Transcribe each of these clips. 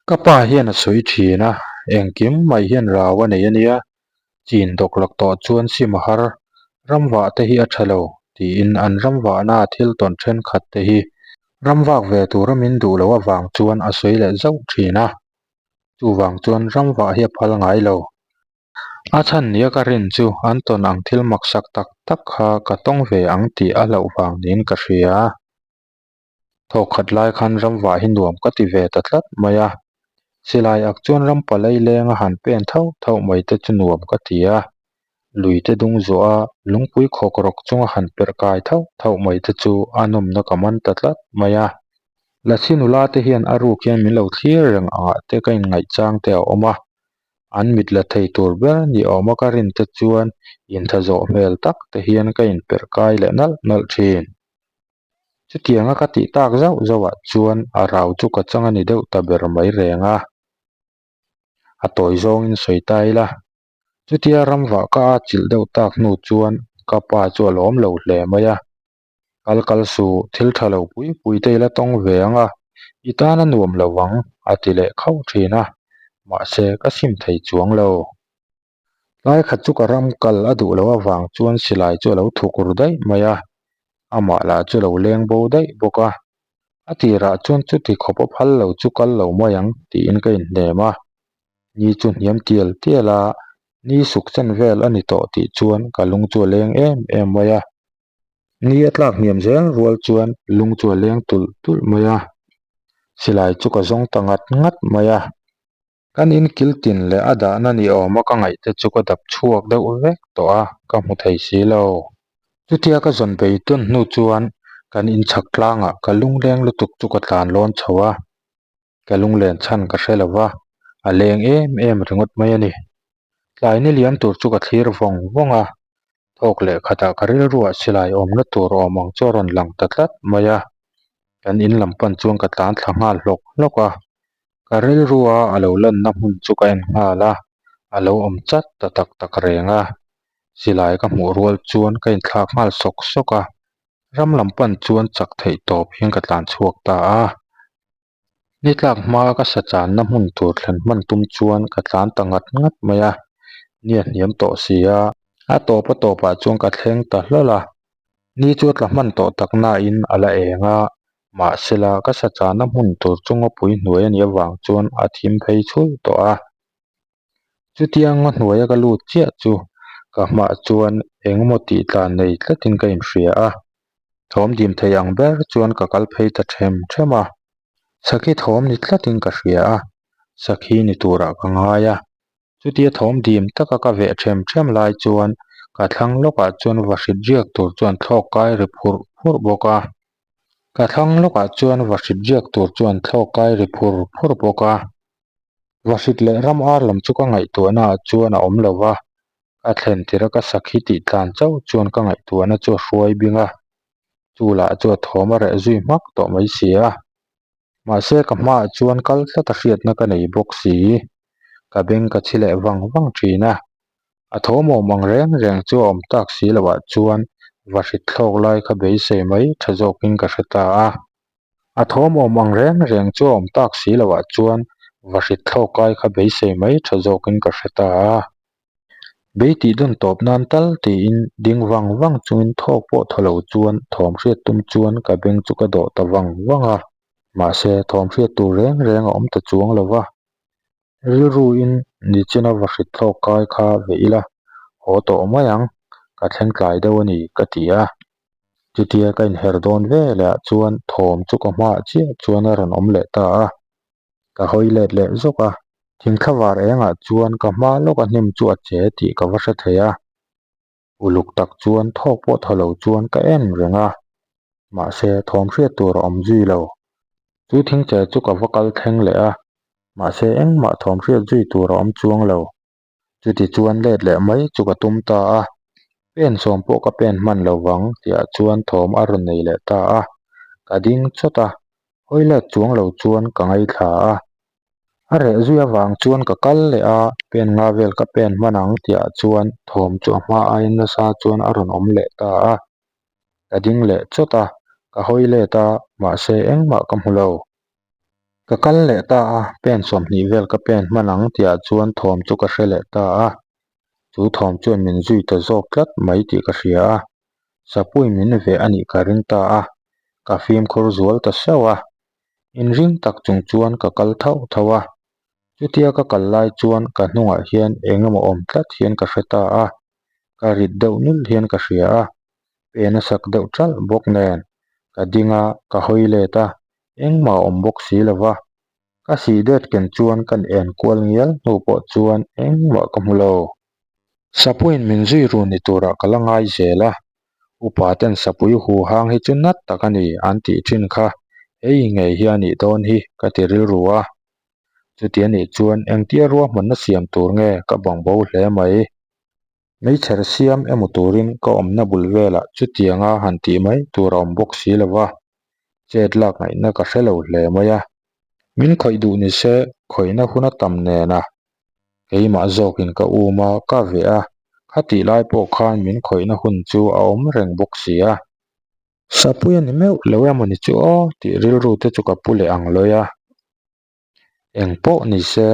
Ka pa hian a sawi thin a, engkim mai hian rau a nei a nia, chin dawk lak tawh chuan sim a har, ramvah te hi a tha lo, tiin an ramvahna thil tawn thenkhat te hi ramvak ve tura min duh loh avang chuan a sawi leh zauh thin a, chuvang chuan ramvah hi a phal ngai lo. A chhan nia ka rin chu an tawn ang thil maksak tak tak kha ka tawng ve ang tih a hlauh vang niin ka hria. Thawk khat lai khan ramvah hi nuam ka ti ve ta tlat mai a, silai ak chuan ram palai leng a han pen thauh thauh mai te chu nuam ka ti a, lui te dung zawh a lungpui khawk rawk chunga han perh kai thauh thauh mai te chu a nawmna ka man ta tlat mai a. Lasi nula te hian a ruk hian min lo thlir reng angah te ka inngaih chang te a awm a, an mit la thei tur ber ni awma ka rin te chuan intha zawh hmel tak te hian ka inperh kai leh nalh nalh thin. Chutianga ka tih tak zauh zauhah chuan a rau chu ka chang a ni deuh ta ber mai reng a, a tawi zawngin sawi ta ila. Chutia ramvah ka a chilh deuh tak hnu chuan ka pa chu a lawm lo hle mai a, Kal kal suh, thil tha lo pui pui te ila tawng ve ang a, i tan a nuam lo vang a ti leh khauh thin a, mahse ka sim thei chuang lo. Tlai khat chu ka ram kal a duh loh avang chuan silai chu a lo thuk ru daih mai a, amah lah chu a lo leng bo daih bawk a. A tirah chuan chuti khawp a phal lo chu kal lo mai ang tiin ka inhnem a, ni chu hniam tial tial a, ni suk chen vel a ni tawh tih chuan ka lung chu a leng em em mai a. Ni a tlak hniam zel rual chuan lung chu a leng tulh tulh mai a, silai chu ka zawng ta ngat ngat mai a. Kan in kil tin leh a dahna ni awma ka ngaih te chu ka dap chhuak deuh vek tawh a, ka hmu thei si lo. Chutia ka zawn bei tawn hnu chuan kan in chhak tlangah ka lungleng lutuk chu ka tlan lawn chho a, ka lunglen chhan ka hre lo va, a leng em em ringawt mai a ni. Tlai ni liam tur chu ka thlir vawng vawng a, thawk leh khatah ka rilruah silai awmna tur awm ang chu a rawn lang ta tlat mai a, kan in lam pan chuan ka tlan thla nghal hlawk hlawk a, Ka rilrua a lo lanna hmun chu ka en nghal a, a lo awm chat ta tak tak reng a. Silai ka hmuh rual chuan ka inthlak nghal sawk sawk a, ram lam pan chuan chak theih tawp hian ka tlan chhuak ta a. Ni tlak hma ka sa channa hmun tur thlen hman tum chuan ka tlan ta ngat ngat mai a, ni a hniam tawh si a, a tawp a tawpah chuan ka thleng ta hlawl a. Ni chu a tla hman tawh tak nain a la eng a, mahsela ka sa chahna hmun tur chu ngawpui hnuai a nih avang chuan a thim phei chhul tawh a. Chutia ngaw hnuaia ka lut chiah chu ka hmah chuan engemaw tih tlan nei tlatin ka inhria a, thawm dim thei ang ber chuan ka kal phei ta them them a. Sakhi thawm ni tlatin ka hria a, sakhi ni turah ka ngai a. Chutia thawm dim taka ka veh them them lai chuan ka thlang lawkah chuan vahrit riak tur chuan thlawk kai ri phurh phurh bawk a. Ka thlang lawkah chuan vahrit riak tur chuan thlawk kai ri phur phur bawk a. Vahrit leh ram ar lam chu ka ngaihtuahna ah chuan a awm lo va, ka thlen tirh a ka sakhi tih tlan chauh chuan ka ngaihtuahna chu a hruai bing a. Chu lah chu a thawm a reh zui hmak tawh mai si a. Mahse ka hmaah chuan kal tlat a hriatna ka nei bawk si. Ka beng ka chhi leh vang vang thin a. A thawm awm ang reng reng chu a awm tak si loh ah chuan va hrit thlawk lai kha beisei mai tha zawkin ka hre ta a. A thawm awm ang reng reng chu a awm tak si loh ah chuan va hrit thlawk lai kha beisei mai tha zawkin ka hre ta a. Bei tih dawn tawp nan tal tiin ding vang vang chungin thawk pawh thaw lo chuan thawm hriat tum chuan ka beng chu ka dawh ta vang vang a, mahse thawm hriat tur reng reng a awm ta chuang lo va. Rilruin nichina va hrit thlawk kai kha ve ila, haw tawh mai ang, ka thleng tlai deuh a ni ka ti a. Chutia ka inher dawn veleh chuan thawm chu ka hmaah chiah chuan a rawn awm leh ta a. Ka hawi let leh zawk a, thingthla var engah chuan ka hma lawk a hnim chu a che tih ka va hre thei a. Uluk tak chuan thawk pawh thaw lo chuan ka en reng a, mahse thawm hriat tur a awm zui lo. Chu thingche chu ka va kal thleng leh a, mahse engmah thawm hriat zui tur a awm chuang lo. Chuti chuan let leh mai chu ka tum ta a, pen sawm pawh ka pen hman lo vang tihah chuan thawm a rawn nei leh ta a, ka ding chawt a, hawi let chuang lo chuan ka ngaithla a. A reh zui avang chuan ka kal leh a, pen nga vel ka pen hman ang tihah chuan thawm chu a hma aiin nasa chuan a rawn awm leh ta a, ka ding leh chawt a, ka hawi let a, mahse engmah ka hmu lo. Ka kal leh ta a, pen 20 vel ka pen hman ang tihah chuan thawm chu ka hre leh ta a. Chu thawm chuan min zui ta zawk tlat mai tih ka hria a, Sapui min veh a nih ka ring ta a, ka fimkhur zual ta sauh a. Inring tak chung chuan ka kal thauh thauh a, chutia ka kal lai chuan ka hnungah hian eng emaw awm tlat hian ka hre ta a, ka rit deuh nulh hian ka hria a, pen a sak deuh ṭalh bawk nen ka ding a, ka hawi let a, engmah a awm bawk si lo va. Ka sih det ken chuan kan en kual ngial hnu pawh chuan engmah ka hmu lo. Sapuiin min zui run ni turah ka la ngai zel a, upa ten sapui hu hang hi chu nat tak a ni an tih thin kha hei ngei hi a nih dawn hi ka ti rilru a. Chuti a nih chuan engtia ruahmanna siam tur nge ka bangbo hle mai. Meichher siam emaw turin ka awmna bul velah chutianga han tih mai tur a awm bawk si lo va, chet lak ngaihna ka hre lo hle mai a. Min khawih duh ni se khawihna hun a tam nena keimah zawkin ka um a, ka veh a, khatih lai pawh khan min khawihna hun chu a awm reng bawk si a. Sapui a ni meuh lo emaw ni chu aw tih rilru te chu ka pu leh ang lawi a. Eng pawh ni se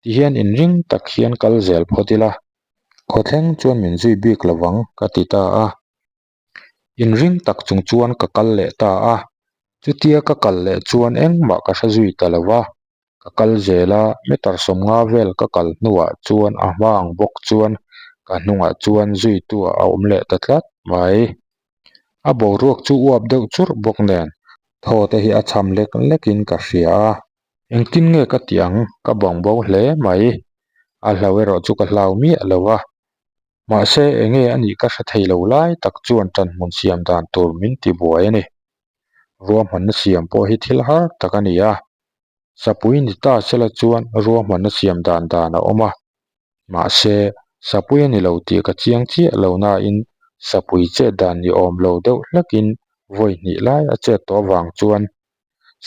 Ti hian inring tak hian kal zel phawt ila, khawthleng chuan min zui bik lo vang ka ti ta a. Inring tak chung chuan ka kal leh ta a, chutia ka kal leh chuan engmah ka hre zui ta lo va. Ka kal zel a, meter 50 vel ka kal hnuah chuan a hma ang bawk chuan ka hnungah chuan zuitu a awm leh ta tlat mai. A boruak chu uap deuh churh bawk nen thaw te hi a cham lek lekin ka hria a. Engtin nge ka tih ang? Ka bang bo hle mai. A hlau erawh chu ka hlau miah lo a. Mahse enge a nih ka hre thei lo lai tak chuan ṭanhmun siam dan tur min ti buai a ni. Ruahmanna siam pawh hi thil har tak a ni a. Sapui ni ta sela chuan ruahmanna siam dan dan a awm a. Mahse, sapui a ni lo tih ka chiang chiah lo nain sapui chet dan ni awm lo deuh hlekin vawi hnih lai a chet tawh avang chuan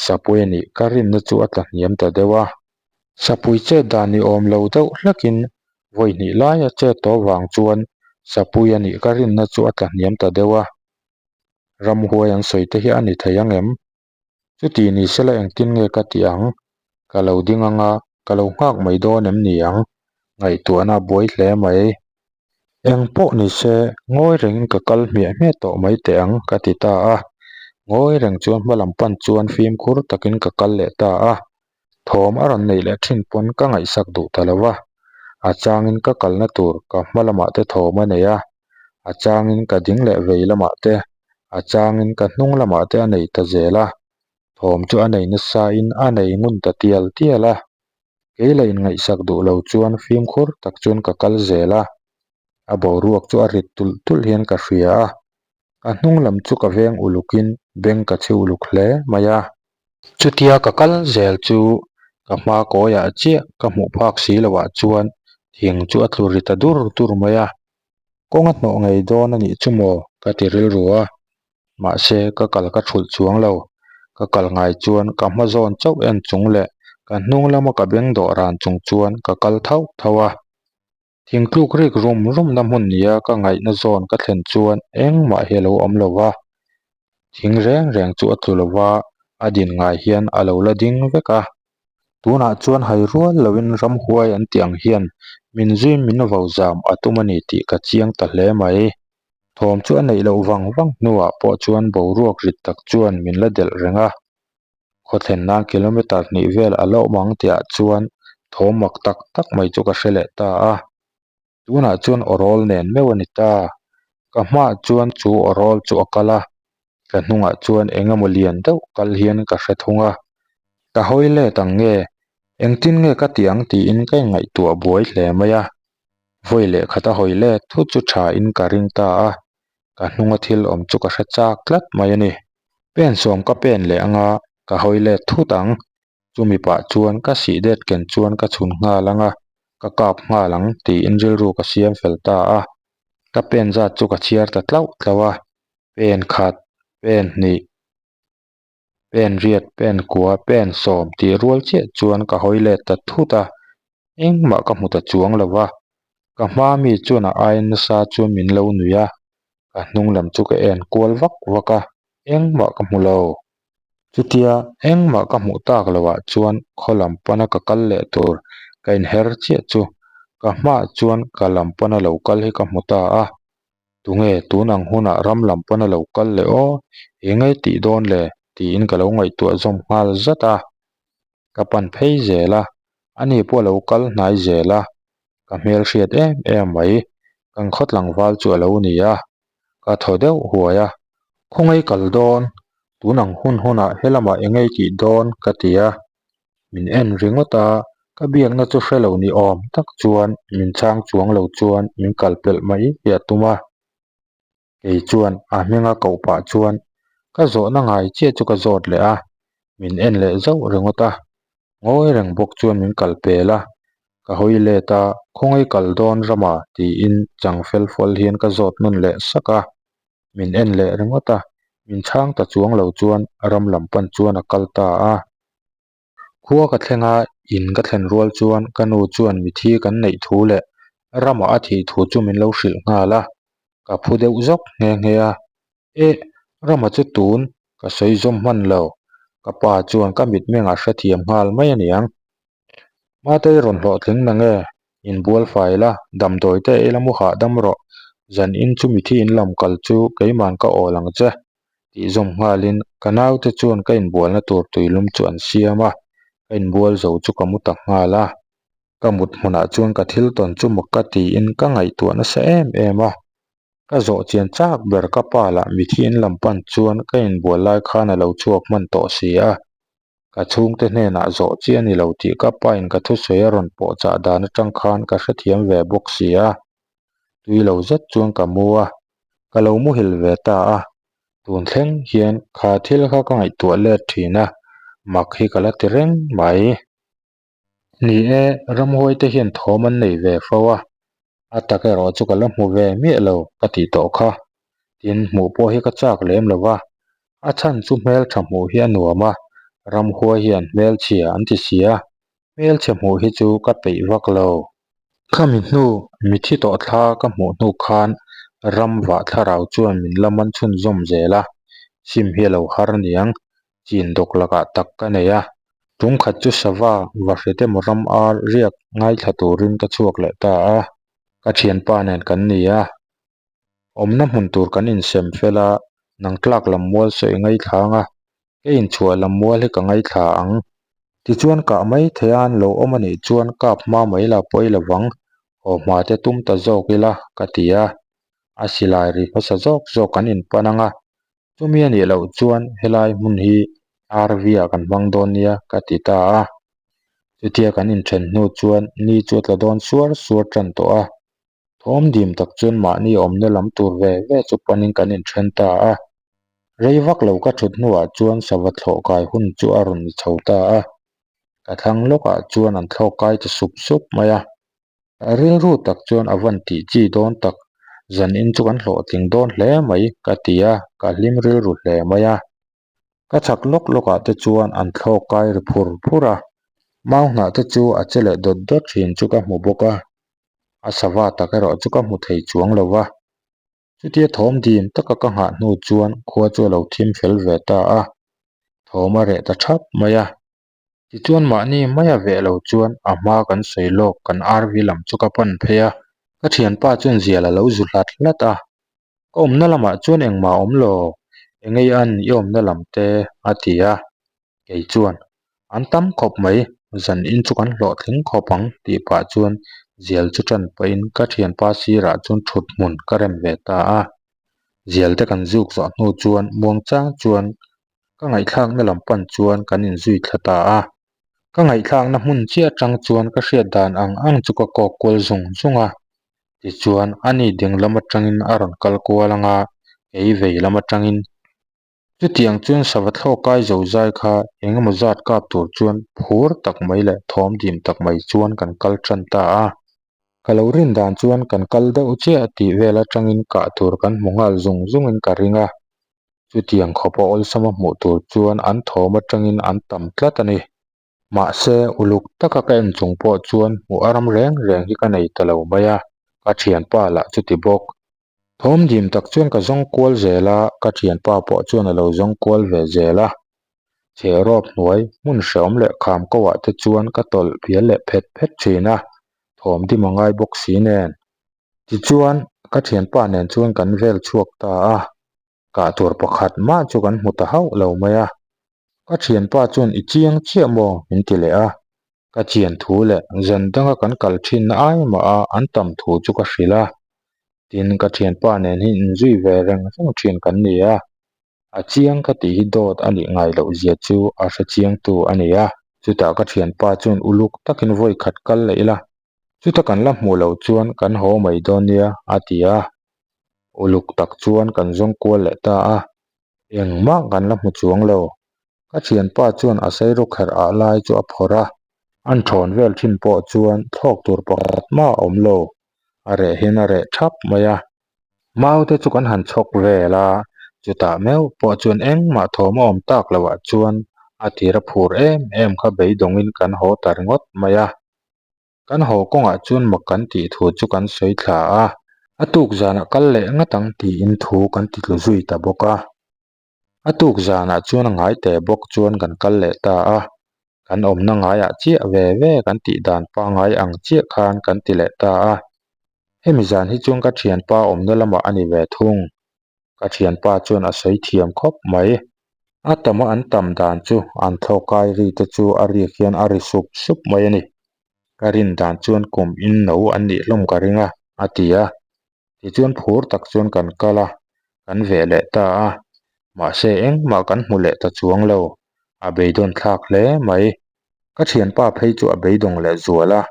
sapui a nih ka rinna chu a tla hniam ta deuh a. Sapui chet dan ni awm lo deuh hlekin vawi hnih lai a chet tawh avang chuan sapui a nih ka rinna chu a tla hniam ta deuh a. Ramhuai an sawi te hi a ni thei ang em? Chuti ni sela engtin nge ka tih ang? Ka lo ding anga, ka lo nghak mai dawn em ni ang? Ngaihtuahna a buai hle mai. Eng pawh ni se, ngawi rengin ka kal hmiah hmiah tawh mai teh ang, ka ti ta a. Ngawi reng chuan hma lam pan chuan fimkhur takin ka kal leh ta a. Thawm a rawn neih leh thin pawn ka ngaihsak duh ta lo va. A changin ka kalna tur ka hma lamah te thawm a nei a, a changin ka ding leh vei lamah te, a changin ka hnung lamah te a nei ta zel a. Thawm chu a nei nasain a nei ngun ta tial tial a. Kei la inngaihsak duh lo chuan fimkhur tak chuan ka kal zel a. A boruak chu a rit tulh tulh hian ka hria a. Ka hnung lam chu ka veng ulukin beng ka chhi uluk hle mai a. Chutia ka kal zel chu ka hma kawiah chiah ka hmuh phak si loah chuan thing chu a tlu ri ta dur dur mai a. Kawng a hnawh ngei dawn a nih chu maw ka ti rilru a. Mahse ka kal ka thulh chuang lo. Ka kal ngai chuan ka hma zawn chauh en chung leh ka hnung lama ka beng dawh ran chung chuan ka kal thauh thauh a. Thingtluk rik rum rumna hmun nia ka ngaihna zawn ka thlen chuan engmah hi a lo awm lo va, thing reng reng chu a tlu lo va, a din ngai hian a lo la ding vek a. Tunah chuan hai rual loin ramhuai an tih ang hian min zui min vo zam a tum a ni tih ka chiang ta hle mai. Thawm chu a neih loh vang vang hnuah pawh chuan boruak rit tak chuan min la delh reng a. Khaw thlen nan kilometer hnih vel a la awm ang tihah chuan thawm mak tak tak mai chu ka hre leh ta a. Tunah chuan aw rawl nen meuh a ni ta. Ka hmaah chuan chu aw rawl chu a kal a, ka hnungah chuan eng emaw lian deuh kal hian ka hre thung a. Ka hawi let ang nge, engtin nge ka tih ang tiin ka inngaihtuah buai hle mai a. Vawi leh khat a hawi let thut chu tha in ka ring ta a, ka hnunga thil awm chu ka hre chak tlat mai a ni. Pen sawm ka pen leh anga ka hawi let thut ang. Chumi pah chuan ka sih det ken chuan ka chhun nghal anga ka kap nghal ang tiin rilru ka siam fel ta a. Ka pen zat chu ka chhiar ta tlauh tlauh a, pen khat, pen hnih, pen riat, pen kua, pen sawm tih rual chiah chuan ka hawi let ta thut a, engmah ka hmu ta chuang lo va. Ka hma mi chuan a aia nasa chuan min lo nuih a, ka hnung lam chu ka en kual vak vak a, engmah ka hmu lo. Chutia engmah ka hmuh tak loah chuan khaw lam pana ka kal leh tur ka inher chiah chu ka hmaah chuan ka lam pana lo kal hi ka hmu ta a. Tunge tun ang hunah ram lam pana lo kal leh aw, eng nge tih dawn le? tiin ka lo ngaihtuah zawm nghal zat a. Ka pan phei zel a, ani pawh a lo kal hnai zel a, ka hmel hriat em em mai, kan khaw tlangval chu a lo ni a, ka thaw deuh huai a, khawngaih kal dawn, tun ang hun hunah helamah eng nge tih dawn ka ti a, min en ringawt a, ka biakna chu hre lo ni awm tak chuan min chhang chuang lo chuan min kal pelh mai hi a tum a. Kei chuan a hminga koh pah chuan ka zawhna ngai chiah chu ka zawt leh a, min en leh zauh ringawt a. Ngawi reng bawk chuan min kal pel a, ka hawi let a, khawngaih kal dawn rama tiin chang fel fawl hian ka zawt nawn leh sak a. Min en leh ringawt a, min chhang ta chuang lo chuan ram lam pan chuan a kal ta a. Khua ka thleng a, in ka thlen rual chuan ka nu chuan mithi kan neih thu leh ramah a thih thu chu min lo hrilh nghal a, ka phu deuh zawk nghe nghe a. Eh, rama chu tun ka sawi zawm hman lo, ka pa chuan ka mitmengah hrethiam nghal mai a niang. Matei rawn hlawhtling na nge? Inbual fai la, damdawi te ei la mu hahdam rawh. Zan in chu mithi in lam kal chu keiman ka awl ang che. Tih zawm nghalin ka naute chuan ka inbualna tur tuilum chu an siam a, ka inbual zo chu ka mu ta nghal a. Ka mut hmunah chuan ka thil tawn chu mak ka tiin ka ngaihtuah nasa em em a. Ka zawh chian chak ber ka pa lah mithi in lam pan chuan ka inbual lai khan a lo chhuak hman tawh si a. Ka chhungte hnenah zawh chi a ni lo tih ka pain ka thusawi a rawn pawh chah dan atang khan ka hrethiam ve bawk si a. Tui lo zet chuan ka mu a, ka lo muhil ve ta a. Tun thleng hian kha thil kha ka ngaihtuah let thin a, mak hi ka la ti reng mai. Ni e, ramhuai te hian thawm an nei ve fo a, a tak erawh chu ka la hmu ve miah lo ka tih tawh kha. Tin, hmuh pawh hi ka chak lem lo va, a chhan chu hmeltha hmuh hi a nuam a, ramhuai hian hmelchhia an ti si a, hmelchhe hmuh hi chu ka peih vak lo. Khami hnu, mithi tawh thla ka hmuh hnu khan ram vah thlarau chuan min la man chhunzawm zel a, sim hi a lo har niang, chin dawk lakah tak ka nei a. Tum khat chu sava vahrit emaw ram ar riak ngaithla turin ka chhuak leh ta a, ka thianpa nen kan ni a. Awmna hmun tur kan insem fel a, nang tlak lam mual saw i ngaithla ang a, kei inchhuah lam mual hi ka ngaithla ang. Tichuan kah mai theih a an lo awm a nih chuan kap hma mai la pawi lovang, haw hma te tum ta zawk ila ka ti a. A silai ri hmasa zawk zawk kan inpan ang a, Chumi a nih loh chuan helai hmun hi RV ah kan hmang dawn nia ka ti ta a. Chutia kan inthen hnu chuan ni chu a tla dawn suar suar tan tawh a. Thawm dim tak chuan mahni awmna lam tur ve ve chu panin kan inthen ta a. Rei vak lo ka thut hnuah chuan sava thlawh kai hun chu a rawn ni chho ta a. Ka thlang lawkah chuan an thlawk kai ta sup sup mai a. Rilru tak chuan a van tih chi dawn tak, zan in chu kan hlawhtling dawn hle mai ka ti a, ka hlim rilru hle mai a. Ka chhak lawk lawk ah te chuan an thlawk kai ri phur phur a, mau hnah te chu a che leh dawt dawt thin chu ka hmu bawk a, a sava tak erawh chu ka hmu thei chuang lo va. Chutia thawm dim taka ka nghah hnu chuan khua chu a lo thim fel ve ta a, thawm a reh ta thap mai a. Tichuan mahni maia veh lo chuan a hma kan sawi lawk kan RV lam chu ka pan phei a, ka thianpa chuan zial a lo zu hlat hlat a. Ka awmna lamah chuan engmah a awm lo, engei an i awmna lam te a ti a. Kei chuan, An tam khawp mai, zan in chu kan hlawhtling khawp ang tih pah chuan zial chu tan pahin ka thianpa sirah chuan thut hmun ka rem ve ta a. Zial te kan zuk zawh hnu chuan muangchang chuan Ka ngaihthlakna lam pan chuan kan inzui thla ta a. Ka ngaihthlakna hmun chiah atang chuan ka hriat dan ang ang chu ka kawk kual zung zung a. Tichuan, ani ding lam atangin a rawn kal kual ang a, kei vei lam atangin. Chutiang chuan sava thlawk kai zo zai kha eng emaw zat kap tur chuan phur tak mai leh thawm dim tak mai chuan kan kal tan ta a. Ka lo rin dan chuan kan kal deuh chiah tih vel atangin kah tur kan hmu nghal zung zungin ka ring a. Chutiang khawpa awlsama hmuh tur chuan an thawm atangin an tam tlat a ni. Mahse, uluk taka ka en chung pawh chuan hmuh a ram reng reng hi ka nei ta lo mai a, ka thianpa lah chuti bawk. Thawm dim tak chuan ka zawng kual zel a, ka thianpa pawh chuan a lo zawng kual ve zel a. Chherawp hnuai hmun hreawm leh kham ko ah te chuan ka tawlh bial leh phet phet thin a, thawm dim a ngai bawk si nen. Tichuan, ka thianpa nen chuan kan vel chhuak ta a, kah tur pakhat mah chu kan hmu ta hauh lo mai a. Ka thianpa chuan i chiang chiah maw? min ti leh a, ka chian thu leh zan danga kan kal thinna ai mah a an tam thu chu ka hrilh a. Tin, ka thianpa nen hi inzui ve reng reng thin kan ni a, A chiang ka tih hi dawt a nih ngai loh zia chu a hre chiangtu a ni a. Chutah ka thianpa chuan uluk takin vawi khat kal leh ila, chuta kan la hmuh loh chuan kan haw mai dawn nia a ti a. Uluk tak chuan kan zawng kual leh ta a, engmah kan la hmu chuang lo. Ka thianpa chuan a sairu kherh ah lai chu a phawrh a, an thawn vel thin pawh chuan thlawk tur pakhat mah a awm lo, a reh hian a reh thap mai a. Mau te chu kan han chhawk vel a, chutah meuh pawh chuan engmah thawm a awm tak loh ah chuan a tir a phur em em kha beidawngin kan haw ta ringawt mai a. Kan haw kawngah chuan mak kan tih thu chu kan sawi thla a, a tuk zanah kal leh ngat ang tiin thu kan ti tlu zui ta bawk a. A tuk zanah chuan a ngai teh bawk chuan kan kal leh ta a, kan awmna ngaiah chiah ve ve kan tih dan pangngai ang chiah khan kan ti leh ta a. Hemi zan hi chuan ka thianpa awmna lamah a ni ve thung. Ka thianpa chuan a sawi thiam khawp mai. A tama an tam dan chu an thlawkai ri te chu a rik hian a ri sup sup mai a ni. Ka rin dan chuan kum in no an nih hlawm ka ring a, a ti a. Tichuan phur tak chuan kan kal a, kan veh leh ta a, mahse engmah kan hmu leh ta chuang lo, a beidawn thlak hle mai. Ka thianpa phei chu a beidawng leh zual a,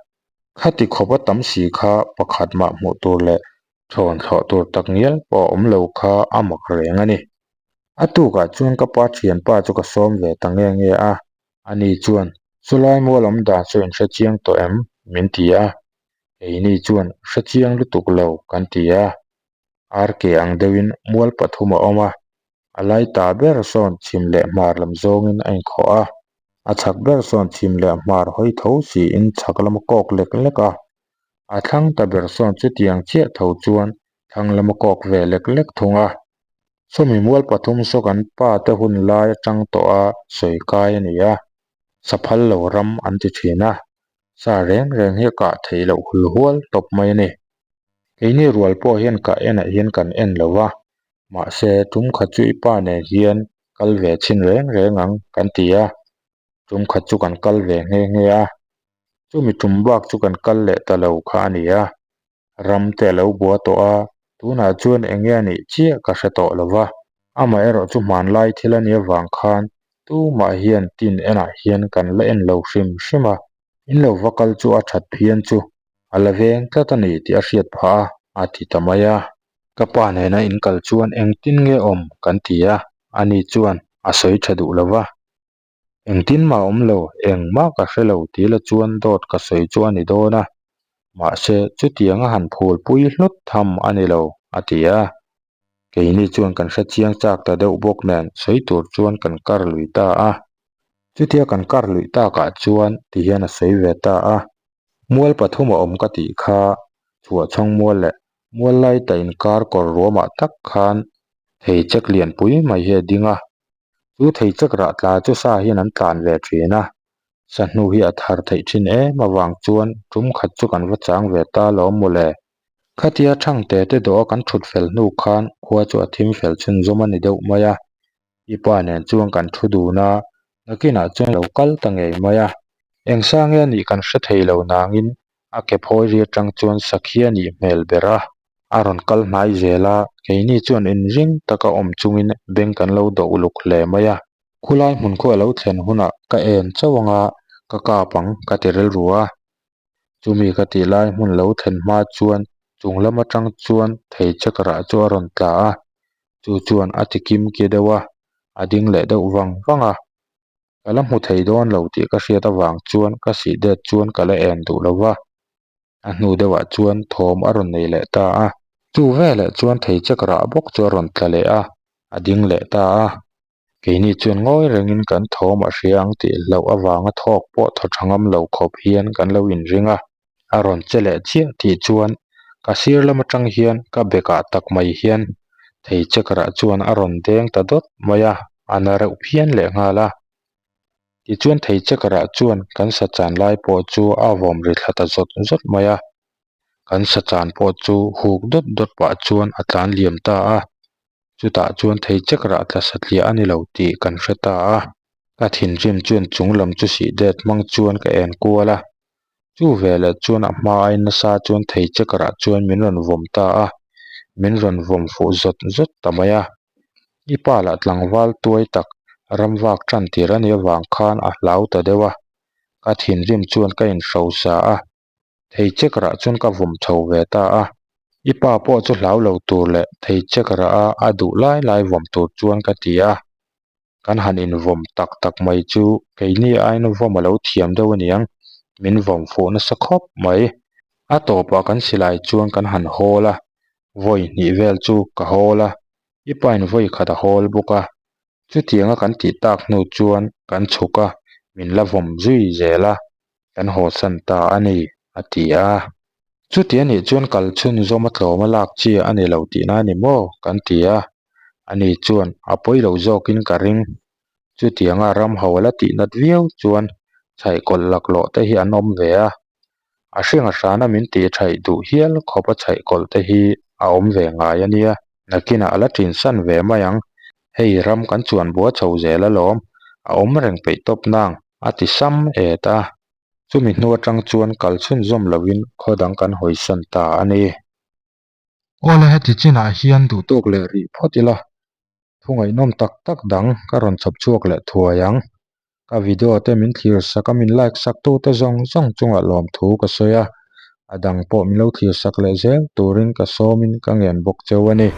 khati khawp a tam si kha pakhat mah hmuh tur leh thawn thlawh tur tak ngial pawh a awm lo kha a mak reng a ni. A tukah chuan ka pa thianpa chu ka sawm ve ta nge nge a, ani chuan, Chulai mual awm dan chu in hrechiang tawh em? min ti a, Keini chuan hre chiang lutuk lo kan ti a, RK ang deuhin mual pathum a awm a, a lai ta ber sawn chhim leh hmar lam zawngin a inkhawh a, a chhak ber sawn chhim leh hmar hawi tho siin chhak lam a kawk lek lek a, a thlang ta ber sawn chutiang chiah tho chuan thlang lam a kawk ve lek lek thung a. Sawmi mual pathum saw kan pa te hun lai atang tawh a sawi kai a ni a, saphal lo ram an ti thin a, Sa reng reng hi a kah theih loh hul hual tawp mai a ni. Keini rual pawh hian kah enah hian kan en lo va, mahse tum khat chu i pa nen hian kal ve chhin reng reng ang kan ti a, tum khat chu kan kal ve nghe nghe a, chumi tum bak chu kan kal leh ta lo kha a ni a. Ram te a lo bua tawh a, tunah chuan eng nge a nih chiah ka hre tawh lo va. Amaherawh chu hmanlai thil a nih avang khan tumah hian tin enah hian kan la en lo hrim hrim a, in lo va kal chu a that phian chu a la veng tlat a ni tih a hriat phah a, a ti ta mai a. Ka pa nena in kal chuan engtin nge awm kan ti a, ani chuan a sawi tha duh lo va. Engtin mah awm lo, engmah ka hre lo tih la chuan dawt ka sawi chu a ni dawn a, mahse chutiang a han phul pui hlut tham a ni lo, a ti a. Keini chuan kan hre chiang chak ta deuh bawk nen sawi tur chuan kan kar lui ta a. Chutia kan kar luih takah chuan ti hian a sawi ve ta a, Mual pathum a awm ka tih kha chhuahchhawng mual leh mual lai ta inkar kawr ruamah tak khan thei chek lianpui mai hi a ding a, Chu thei chek rah tla chu sa hian an tlan ve thin a, sa hnu hi a thar theih thin em avang chuan tum khat chu kan va chang ve ta lawm mawle. Khatia Thangte te dawh a kan thut fel hnu khan khua chu a thim fel chhunzawm a ni deuh mai a, i pa nen chuan kan thu dun a, nakinah chuan lo kal ta ngei mai a. Eng sa nge a nih kan hre thei lo nangin a ke phawi ri atang chuan sakhi a nih hmel ber a. A rawn kal hnai zel a, keini chuan inring taka awm chungin beng kan lo dawh uluk hle mai a. Khulai hmun khu a lo thlen hunah ka en chauh anga ka kap ang ka ti rilru a. Chumi ka tih lai hmun lo thlen hma chuan chung lam atang chuan thei chek rah chu a rawn tla a, chu chuan a ti kim ki deuh a, a ding leh deuh vang vang a. Ka la hmu thei dawn lo tih ka hriat avang chuan ka sih det chuan ka la en duh lo va. A hnu deuhah chuan thawm a rawn nei leh ta a. Chu veleh chuan thei chek rah bawk chu a rawn tla leh a, a ding leh ta a. Keini chuan ngawi rengin kan thawm a hria ang tih hlauh avanga thawk pawh thaw tha ngam lo khawp hian kan lo inring a. A rawn che leh chiah tih chuan ka sir lam atang hian ka bekah tak mai hian thei chek rah chuan a rawn deng ta dawt mai a, a na reuh phian lehnghal a. Tichuan thei chekarah chuan kan sa chan lai pawh chu a vawm ri thla ta zawt zawt mai a. Kan sa chan pawh chu huk dawt dawt pah chuan a tlan liam ta a. Chutah chuan thei chekrah tla satliah a ni lo tih kan hre ta a. Ka thinrim chuan chung lam chu sih det hmang chuan ka en kual a. Chu veleh chuan a hma ain nasa chuan thei chekrah chuan min rawn vawm ta a. Min rawn vawm fuh zawt zawt ta mai a. I pa lah tlangval tuai tak ramvak tan tir a nih avang khan a hlau ta deuh a. Ka thinrim chuan ka inhrosa a. Thei chek rah chuan ka vawm chho ve ta a, i pa pawh chu hlau lo tur leh thei chek rah a a duh lai lai vawm tur chuan ka ti a. Kan han invawm tak tak mai chu keini aiin vawm a lo thiam deuh aniang, min vawm fuh nasa khawp mai. A tawpah kan silai chuan kan han hawl a, vawi hnih vel chu ka hawl a, i pain vawi khat a hawl bawk a. Chutianga kan tih tak hnu chuan kan chhuk a, min la vawm zui zel a, kan hawsan ta a ni, a ti a. Chuti a nih chuan kal chhunzawm a tlawm a lak chi a ni lo tihna a ni maw? kan ti a. Ani chuan a pawi lo zawkin ka ring. Chutianga ram ho a la tih nat viau chuan chhaihkawlh laklawh te hi an awm ve a. A hringa hrana min tih thaih duh hial khawp a chhaihkawlh te hi a awm ve ngai a nia. Nakinah a la ṭinsan ve mai ang. Hei ram kan chuan bua chho zel alawm, a awm reng peih tawp nang, a ti sam et a. Chumi hnu atang chuan kal chhunzawm lovin khaw dang kan hawisan ta a ni. Awle heti chinah hian duhtawk leh rih phawt ila, thu ngaihnawm tak tak dang ka rawn chhawp chhuak leh thuai ang. Ka video te min thlir sak a, min like sak tu te zawng zawng chungah lawmthu ka sawi a, a dang pawh min lo thlir sak leh zel turin ka sawmin ka ngen bawk cheu a ni.